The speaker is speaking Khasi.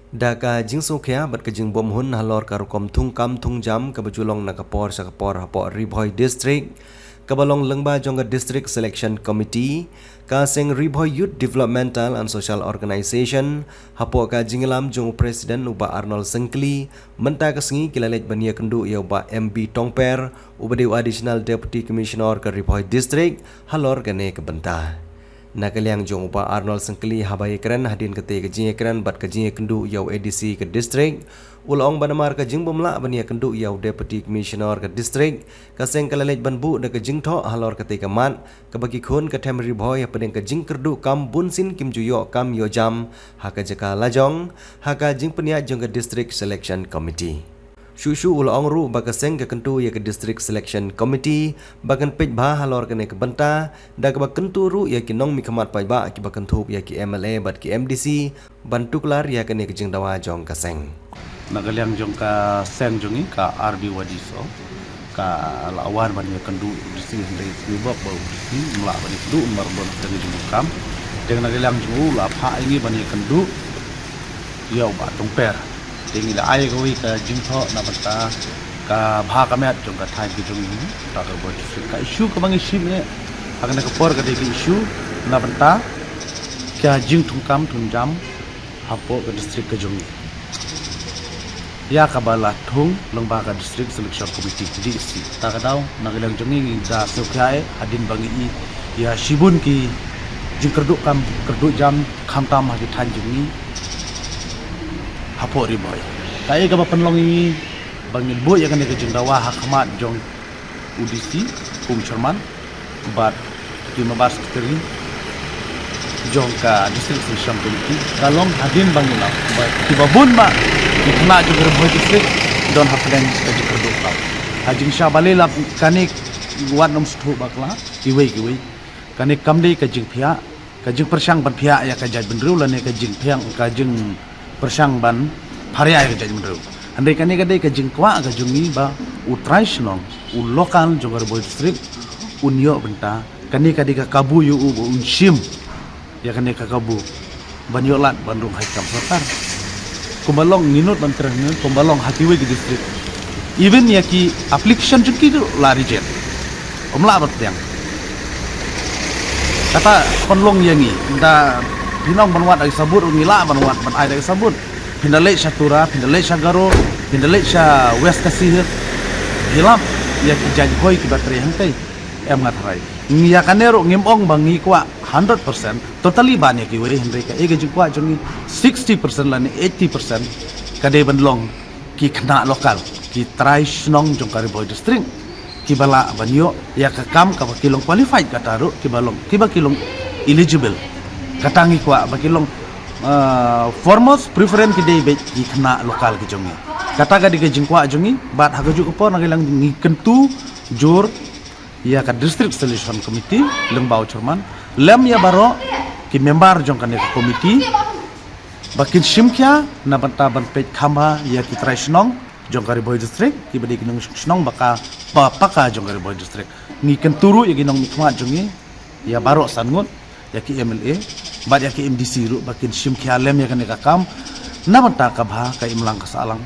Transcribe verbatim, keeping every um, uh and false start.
Da ka jingsngewkhia bad ka jingbymhun halor ka rukom thungkam thungjam kaba ju long na ka por sha ka por hapoh Ri Bhoi District, kaba long lyngba jong ka District Selection Committee, ka seng Ri Bhoi Youth Developmental and Social Organization, hapoh ka jingïalam jong u President u Bah Arnold Syngkli, mynta ka sngi ki la leit ban ïakynduh ïa u Bah M B Tongper, uba dei u Additional Deputy Commissioner ka Ri Bhoi District, halor kane ka bynta. Na ka liang jong u Bah Arnold Syngkli, haba ïakren hadien kata ka jingïakren bad ka jingïakynduh ïa u A D C ka district, u la ong ba namar ka jingbymlah ban ïakynduh ïa u Deputy Commissioner ka district, ka seng ka la leit ban buh da ka jingthoh halor kata ka mat, kaba ki khun ka them Ri Bhoi hapdeng ka jingkyrduh kam bunsien kim ju ïoh kam ïoh jam ha ka jaka lajong, ha ka jingpynïaid jong ka District Selection Committee. Shuh shuh u la ong ruh ba ka seng ka kyntu ïa ka District Selection Committee ba kan peit bha halor kane ka bynta, da kaba kyntu ruh ïa ki nongmihkhmat paidbah kiba kynthup ïa ki M L A bad ki M D C ban tuklar ïa kane ka jingdawa jong ka seng. Na ka liang jong ka seng jong ngi ka R B Y D S O, ka la wan ban ïakynduh u D C, hynrei sngewbha ba u D C um lah ban ïakynduh namar ba u don ka jingdonkam. Te na ka liang jong u la phah ïa ngi ban ïakynduh ïa u Bah Tongper. Te ngi la ai kawei ka jingthoh na bynta ka bha ka met jong ka thaiñ ka jong ngi, ka Ri Bhoi District. Ka issue kaba ngi shim eh ha kane ka por ka dei ka issue na bynta ka jingthungkam thungjam hapoh ka district ka jong ngi, ïa kaba la thung lyngba ka District Selection Committee, D S C. Ta ka daw na ka liang jong ngi ngi da sngewkhia eh hadien ba ngi i ïa shibun ki jingkyrduh kam kyrduh jam, khamtam ha ki thaiñ jong ngi hapoh Ri Bhoi. Kaei kaba pynlong ïa ngi ba ngin buh ïa kane ka jingdawa ha khmat jong u D C, kum chairman bad ki member secretary jong ka District Selection Committee, ka long hadien ba ngi lap ba kiba bun ba ki khynnah jong ka Ri Bhoi District don hapdeng ka jingkyrduh kam. Ha jingshah balei lap kane wat nym sngewthuh bakla kiwei kiwei. Kane kam dei ka jingphiah, ka jingpyrshang ban phiah ïa ka jaitbynriew lane ka jingphiah, ka jingpyrshang ban pharïa ïa ka jaitbynriew. Hynrei kane ka dei ka jingkwah ka jong ngi ba u trai shnong, u local jong ka Ri Bhoi District un ïoh bynta. Kane ka dei ka kabu ïa u ba un shim ïa kane ka kabu ban ïoh lad ban rung ha ki kam sorkar. Kumba long ngi nud ban kren kumba long ha kiwei ki district, even ïa ki application jong ki ruh la reject. Ym lah ban pdiang. Kata pynlong ïa ngi, da phin ong ban wad da ki sabut ruh ngi lah ban wad ban ai da ki sabut. Phin da leit sha Tura, phin da leit sha Garo, phin da leit sha West Khasi Hills. Phi lap ïa ki jait Bhoi kiba trei hangtei. Em nga tharai. Ngi ïa kane ruh ngim ong ba ngi kwah hundred percent totally ban ïa kiwei, hynrei kaei ka jingkwah jong ngi sixty percent lane eighty percent ka dei ban long ki khynnah local, ki trai shnong jong ka Ri Bhoi District, kiba lah ban ïoh ïa ka kam kaba ki long qualified, kata ruh kiba long, kiba ki long eligible. Kata ngi kwah ba ki long, ah, foremost preference ki dei beit ki khynnah local ki jong ngi. Kata ka dei ka jingkwah jong ngi, bad ha kajuh ka por na ka liang ngi kyntu jur ïa ka District Selection Committee lyngba u chairman, lem ïa baroh ki member jong kane ka committee ba kin shimkhia na bynta ban peit kham bha ïa ki trai shnong jong ka Ri Bhoi District, kiba dei ki nongshnong ba ka, ba paka jong ka Ri Bhoi District. Ngi kyntu ruh ïa ki nongmihkhmat jong ngi, ïa baroh san ngut, ïa ki M L A bad ïa ki M D C ruh ba kin shimkhia lem ïa kane ka kam na bynta ka bha ka imlang ka sahlang.